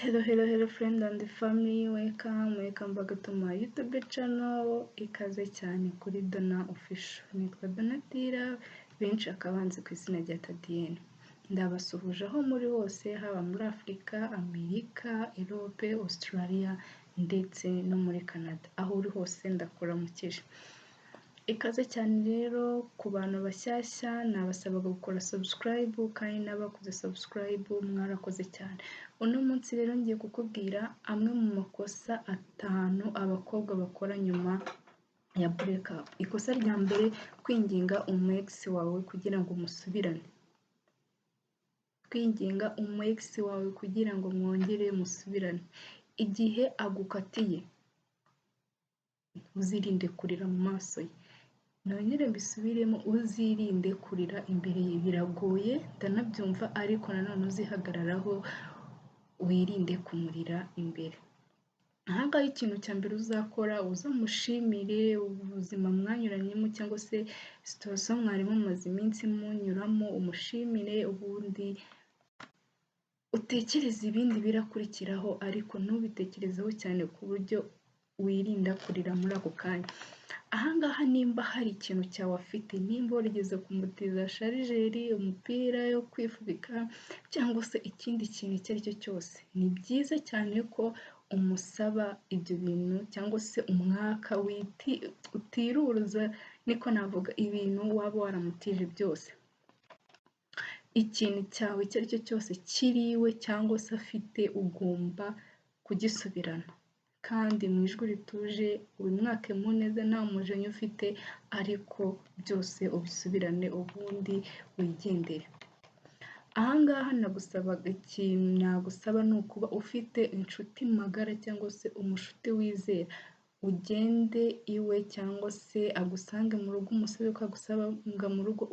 Hello, hello, hello friend and family, welcome, welcome back to my YouTube channel. Ikaze cyane kuri Dona Official. Nitwa Donatira, benshi bakaba banzi ku izina rya Tadiyene. Ndabasuhuje aho muri hose, haba muri Afurika, Amerika, Europe, Australia ndetse no muri Canada. Aho uri hose ndakuramukije. Ikaze cyane rero ku bantu bashyashya, nabasabaga gukora subscribe, kandi n'abakoze subscribe mwarakoze cyane. Uno munsi rero ngiye kukubwira amwe mu makosa atanu abakobwa bakora nyuma ya break up. Ikosa rya mbere: kwinginga umu ex wawe kugira ngo musubirane. Kwinginga umu ex wawe kugira ngo mwongere musubirane. Igihe agukatiye, uzirinde kurira mu maso ye. Nongere mbisubiremo: uzirinde kurira imbere ye. Biragoye, ndanabyumva, ariko nanone uzihagararaho, wirinde kumurira imbere. Aha ngaha ikintu cya mbere uzakora, uzamushimire ubuzima mwanyuranyemo cyangwa se situation mwari mumaze iminsi munyuramo, umushimire, ubundi utekereze ibindi birakurikiraho, ariko ntubitekerezeho cyane ku buryo wirinda kurira muri ako kanya. Aha ngaha nimba hari ikintu cyawe afite, nimba warigeze kumutiza chargeur, umupira yo kwifubika cyangwa se ikindi kintu icyo ari cyo cyose, ni byiza cyane ko umusaba ibyo bintu cyangwa se umwaka utiruruza, niko navuga, ibintu waba waramutije byose. Ikintu cyawe icyo ari cyo cyose kiri iwe cyangwa se afite, ugomba kugisubirana kandi mu ijwi rituje, ubimwake mu neza, nta mujinya ufite, ariko byose ubisubirane, ubundi wigendere. Aha ngaha nagusabaga, ikintu nagusaba ni ukuba ufite inshuti magara cyangwa se umushuti wizera, ugende iwe cyangwa se agusange mu rugo, umusabe ko agusanga mu rugo.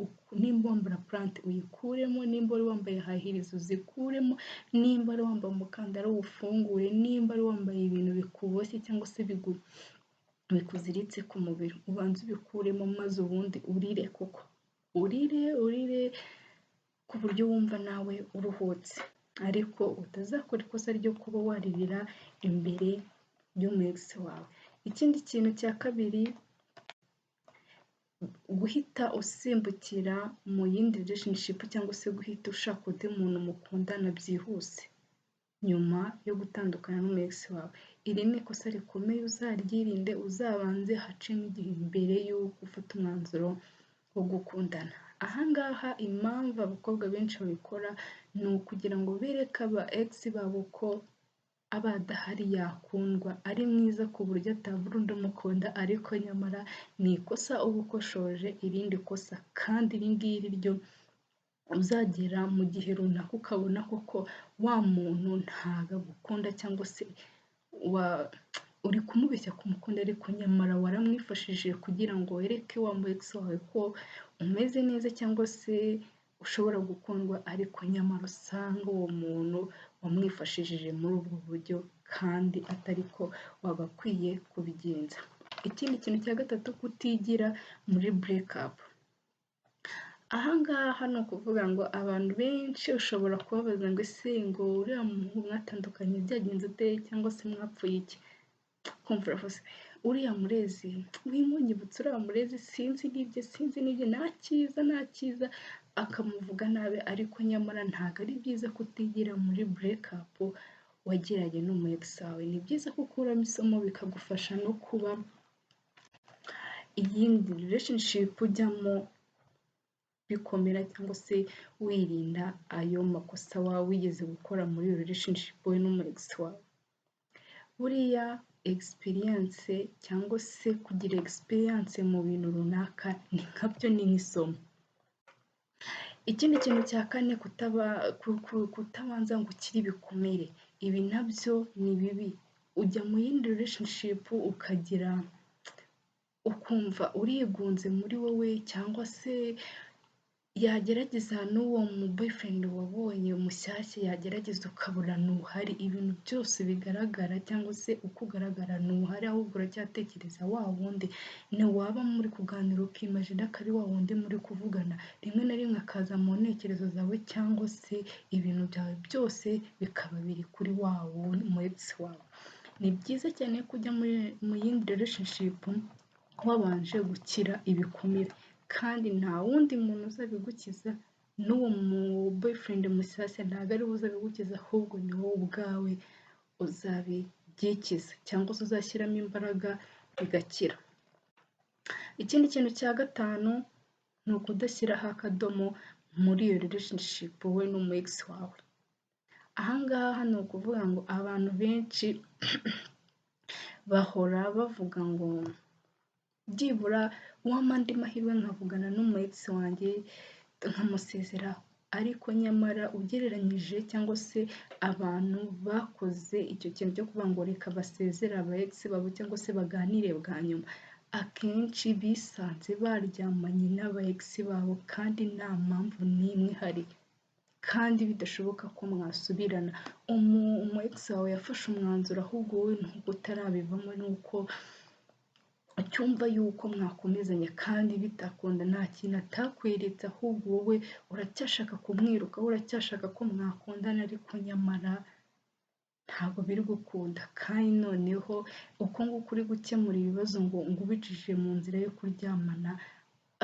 Nimba wambara purante uyikuremo, nimba wari wambaye high heels uzikuremo, nimba wari wambaye umukandara uwufungure, nimba wari wambaye ibintu bikuboshye cyangwa se bikuziritse ku mubiri, ubanze ubikuremo, maze ubundi urire koko, urire, urire ku buryo wumva nawe uruhutse, ariko utazakora ikosa ryo kuba waririra imbere y'umu ex wawe. Ikindi kintu cya kabiri, guhita usimbukira mu yindi relationship cyangwa se guhita ushaka undi muntu mukundana byihuse nyuma yo gutandukana n'umu ex wawe. Iri ni ikosa rikomeye, uzaryirinde, uzabanze hacemo igihe mbere y'uko ufata umwanzuro wo gukundana. Aha ngaha impamvu abakobwa benshi babikora ni ukugira ngo bereke aba ex babo ko aba adahari yakundwa, ari mwiza ku buryo atabura undi umukunda, ariko nyamara ni ikosa uba ukoshoje irindi kosa, kandi iri ngiri ryo uzagera mu gihe runaka ukabona koko wa muntu ntabwo agukunda, cyangwa se uri kumubeshya ko umukunda, ariko nyamara waramwifashishije kugira ngo wereke wa mu ex wawe ko umeze neza cyangwa se ushobora gukundwa, ariko nyamara usanga uwo muntu wamwifashishije muri ubwo buryo kandi atari ko wagakwiye kubigenza. Ikindi kintu cya gatatu, kutigira muri break up. Aha ngaha ni ukuvuga ngo abantu benshi ushobora kubabaza ngo: "Ese ngo uriya muhungu mwatandukanye byagenze ute, cyangwa se mwapfuye iki?" Ukumva uravuze: "Uriya murezi, wimunyibutsa uriya murezi, sinzi n'ibye, sinzi n'ibye, nta cyiza, nta cyiza," akamuvuga nabi, ariko nyamara ntabwo ari byiza kutigira muri break up wagiranye n'umu ex wawe. Ni byiza ko ukuramo isomo, bikagufasha no kuba iyindi relationship ujyamo bikomera, cyangwa se wirinda ayo makosa waba wigeze gukora muri relationship wowe n'umu ex wawe. Buriya experience cyangwa se kugira experience mu bintu runaka ni nkabyo, ni nk'isomo. Ikindi kintu cya kane, kutabanza ngo ukire ibikomere. Ibi nabyo ni bibi. Ujya mu yindi relationship ukagira ukumva urigunze muri wowe cyangwa se Yagerageza n'uwo mu boyfriend wabonye mushyashya, yagerageza ukabona ntuhari, ibintu byose bigaragara cyangwa se uko ugaragara ntuhari, ahubwo uracyatekereza wa wundi. Ntiwaba muri kuganira ukimagina ko ari wa wundi muri kuvugana, rimwe na rimwe akaza mu ntekerezo zawe cyangwa se ibintu byawe byose bikaba biri kuri wa wundi mu ex wawe. Ni byiza cyane ko ujya mu yindi relationship wabanje gukira ibikomere, kandi nta wundi muntu uzabigukiza, n'uwo mu boyfriend mushyashya ntabwo ari we uzabigukiza, ahubwo ni wowe ubwawe uzabyikiza cyangwa se uzashyiramo imbaraga bigakira. Ikindi kintu cya gatanu ni ukudashyiraho akadomo muri iyo relationship wowe n'umu ex wawe. Aha ngaha ni ukuvuga ngo abantu benshi bahora bavuga ngo byibura uwampa andi mahirwe nkavugana n'umu ex wanjye nkamusezeraho, ariko nyamara ugereranyije cyangwa se abantu bakoze icyo kintu cyo kuvuga ngo reka basezere aba ex babo cyangwa se baganire bwa nyuma, akenshi bisanze baryamanye n'aba ex babo kandi nta mpamvu n'imwe ihari, kandi bidashoboka ko mwasubirana. Umu ex wawe yafashe umwanzuro, ahubwo wowe nubwo utarabivamo nuko ucyumva yuko mwakomezanya kandi bitakunda. Nta kintu atakweretse, ahubwo wowe uracyashaka kumwirukaho, uracyashaka ko mwakundana, ariko nyamara ntabwo biri gukunda. Kandi noneho uko nguko uri gukemura ibibazo ngo ubicishije mu nzira yo kuryamana,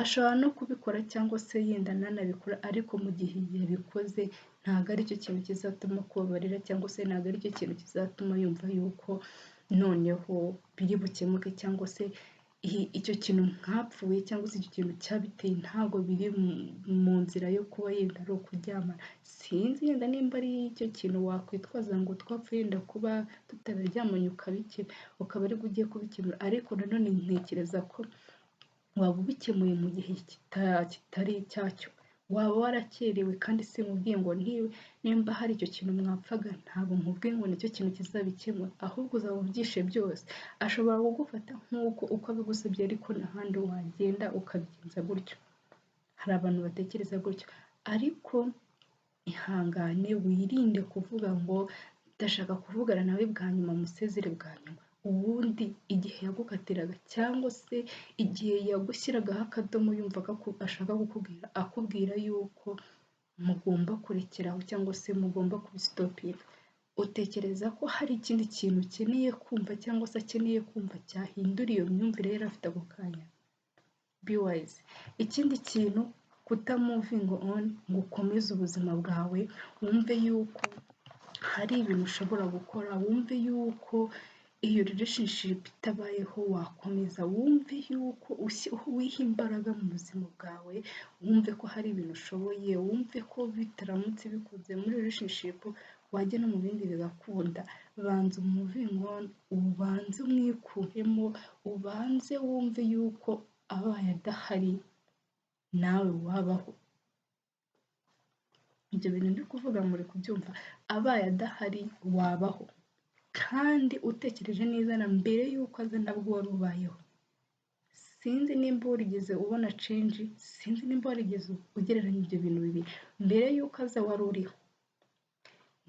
ashobora no kubikora cyangwa se yenda ntanabikora, ariko mu gihe yabikoze ntabwo aricyo kintu kizatuma akubabarira cyangwa se ntabwo aricyo kintu kizatuma yumva yuko noneho biri bukemuke, cyangwa se icyo kintu mwapfuye cyangwa se icyo kintu cyabiteye ntabwo biri mu nzira yo kuba yenda ari ukuryamana. Sinzi yenda nimba ari icyo kintu wakwitwaza ngo twapfuye yenda kuba tutararyamanye, ukaba aribwo ugiye kubikemura, ariko nanone ntekereza ko waba ubikemuye mu gihe kitari icyacyo, waba warakerewe. Kandi sinkubwiye ngo nimba hari icyo kintu mwapfaga, ntabwo nkubwiye ngo nicyo kintu kizabikemura, ahubwo uzaba ubyishe byose. Ashobora kugufata nk'uko uko abigusabye, ariko n'ahandi wagenda ukabigenza gutyo. Hari abantu batekereza gutyo, ariko ihangane wirinde kuvuga ngo ndashaka kuvugana nawe bwa nyuma, musezere bwa nyuma. Ubundi igihe yagukatiraga cyangwa se igihe yagushyiragaho akadomo, yumvaga ko ashaka kukubwira, akubwira yuko mugomba kurekeraho cyangwa se mugomba kubistopinga, utekereza ko hari ikindi kintu ukeneye kumva cyangwa se akeneye kumva cyahindura iyo myumvire yari afite ako kanya? Be wise. Ikindi kintu, kutamovinga on ngo ukomeze ubuzima bwawe, wumve yuko hari ibintu ushobora gukora, wumve yuko iyo relationship itabayeho wakomeza, wumve yuko wiha imbaraga mu buzima bwawe, wumve ko hari ibintu ushoboye, wumve ko bitaramutse bikunze muri relationship wajya no mu bindi bigakunda. Banza umovinge on, ubanze umwikuremo, ubanze wumve yuko abaye adahari nawe wabaho. Ibyo bintu ndi kuvuga muri kubyumva? Abaye adahari wabaho, kandi utekereje neza na mbere y'uko aza nabwo wari ubayeho. Sinzi nimba warigeze ubona change, sinzi nimba warigeze ugereranya ibyo bintu bibiri. Mbere y'uko aza wari uriho,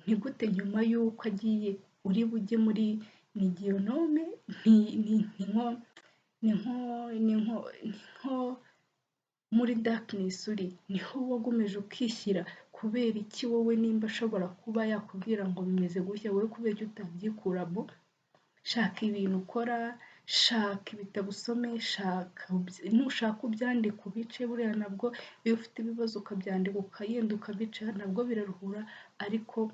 ni gute nyuma y'uko agiye uri bujye muri ni gihenomu? Ni nko muri darkness uri, niho wagomeje ukishyira. Kubera iki wowe nimba ashobora kuba yakubwira ngo bimeze gutya, wowe kubera iki utabyikuramo? Shaka ibintu ukora, shaka ibitabo usome, shaka nushaka ubyandike ubice. Buriya nabwo iyo ufite ibibazo ukabyandika ukagenda ukabica nabwo biraruhura, ariko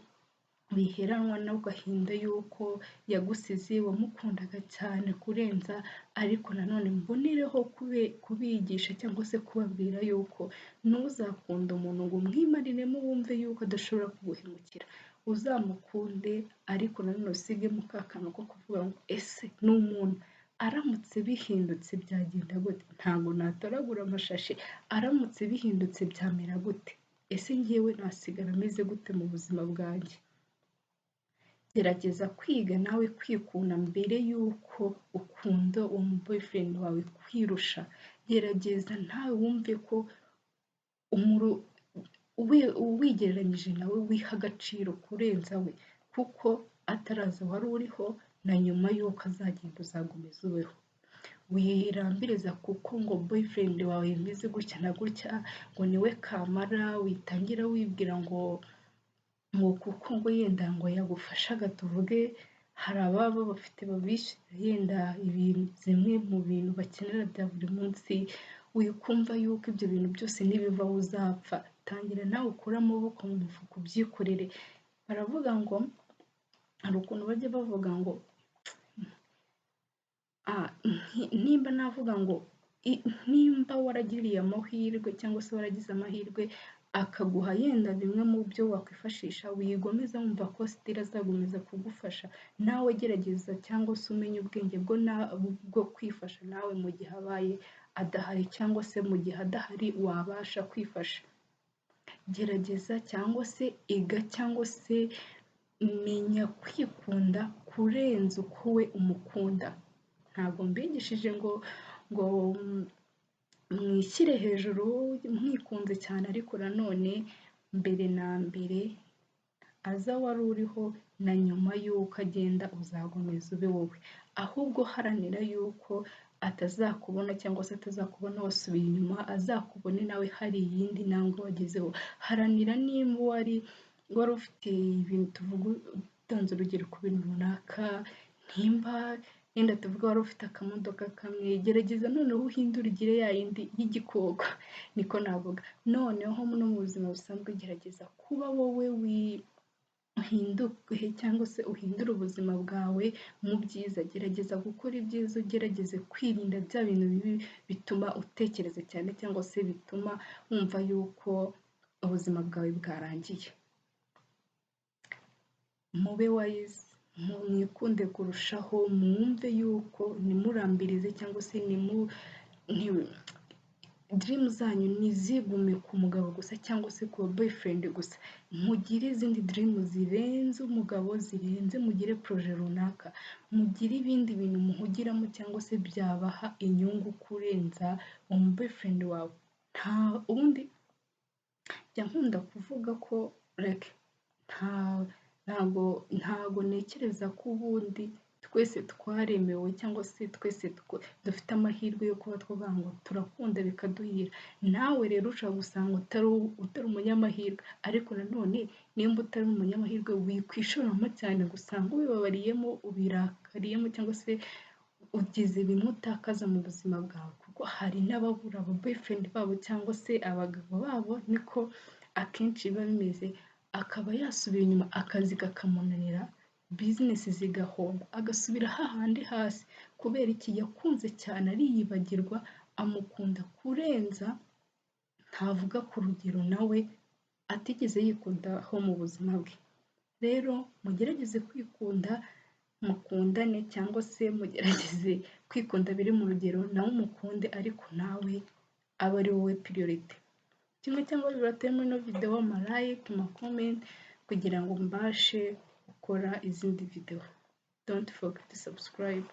wiheranwa n'agahinda y'uko yagusize wamukundaga cyane kurenza. Ariko nanone mbonereho kubigisha cyangwa se kubabwira yuko ntuzakunde umuntu ngo umwimariremo wumve yuko adashobora kuguhemukira. Uzamukunde, ariko nanone usigemo ka kantu ko kuvuga ngo ese ni umuntu, aramutse bihindutse byagenda gute? Ntabwo natoragura amashashi. Aramutse bihindutse byamera gute? Ese ngewe nasigara ameze gute mu buzima bwanjye? Gerageza kwiga nawe kwikunda mbere y'uko ukunda uwo mu boyfriend wawe kwirusha. Gerageza nawe wumve ko Wigereranyije nawe wiha agaciro kurenza we, kuko ataraza wari uriho, na nyuma y'uko azagenda uzakomeza ubeho. Wirambiriza kuko ngo boyfriend wawe bimeze gutya na gutya, ngo niwe kamara. Witangira wibwira ngo kuko ngo yenda ngo yagufashaga, tuvuge hari ababa bafite babishyurira yenda ibintu, zimwe mu bintu bakenera bya buri munsi, wikumva yuko ibyo bintu byose nibivaho uzapfa. Tangira nawe ukure amaboko mu mufuka ubyikorere. Baravuga ngo hari ukuntu bajya bavuga ngo nimba navuga ngo nimba waragiriye amahirwe cyangwa se waragize amahirwe akaguha yenda bimwe mu byo wakwifashisha, wigomeza wumva ko still azakomeza kugufasha. Nawe gerageza cyangwa se umenye ubwenge bwo kwifasha nawe mu gihe abaye adahari, cyangwa se mu gihe adahari wabasha kwifasha. Gerageza cyangwa se iga cyangwa se menya kwikunda kurenza uko we umukunda. Ntabwo mbigishije ngo mwishyire hejuru mwikunze cyane, ariko nanone mbere na mbere aza wari uriho, na nyuma y'uko agenda uzakomeza ube wowe. Ahubwo haranira yuko atazakubona cyangwa se atazakubona wasubiye inyuma, azakubone nawe hari iyindi ntambwe wagezeho. Haranira nimba wari ufite ibintu, tuvuge utanze urugero ku bintu runaka, nimba yenda tuvuge wari ufite akamodoka kamwe, gerageza noneho uhindure ugire ya yindi y'igikoko, niko navuga. Noneho no mu buzima busanzwe gerageza kuba wowe uhinduke cyangwa se uhindure ubuzima bwawe mu byiza. Gerageza gukora ibyiza, ugerageze kwirinda bya bintu bibi bituma utekereza cyane cyangwa se bituma wumva yuko ubuzima bwawe bwarangiye. Mube wise, mwikunde kurushaho, mwumve yuko ntimurambirize cyangwa se dream zanyu ntizigume ku mugabo gusa cyangwa se ku boyfriend gusa. Mugire izindi dream zirenze umugabo, zirenze, mugire projet runaka, mugire ibindi bintu muhugiramo cyangwa se byabaha inyungu kurenza umu boyfriend wawe. Nta ubundi njya nkunda kuvuga ko like ntago ntekereza ko ubundi twese twaremewe cyangwa se twese dufite amahirwe yo kuba twavuga ngo turakunda bikaduhira. Nawe rero ushobora gusanga utari umunyamahirwe, ariko nanone nimba utari umunyamahirwe wikwishoramo cyane ngo usange ubibabariyemo, ubirakariyemo cyangwa se ugize bimwe utakaza mu buzima bwawe, kuko hari n'ababura aba boyfriend babo cyangwa se abagabo babo, niko akenshi biba bimeze, akaba yasubira inyuma, akazi kakamunanira, business zigahomba, agasubira hahandi hasi. Kubera iki? Yakunze cyane ariyibagirwa, amukunda kurenza, ntavuga ku rugero nawe atigeze yikundaho mu buzima bwe. Rero mugerageze kwikunda, mukundane cyangwa se mugerageze kwikunda biri mu rugero, nawe umukunde ariko nawe abe ari wowe priorité. Kimwe cyangwa bibiri bateye muri ino video, ama like, ama comment, kugira ngo mbashe gukora izindi video. Don't forget to subscribe.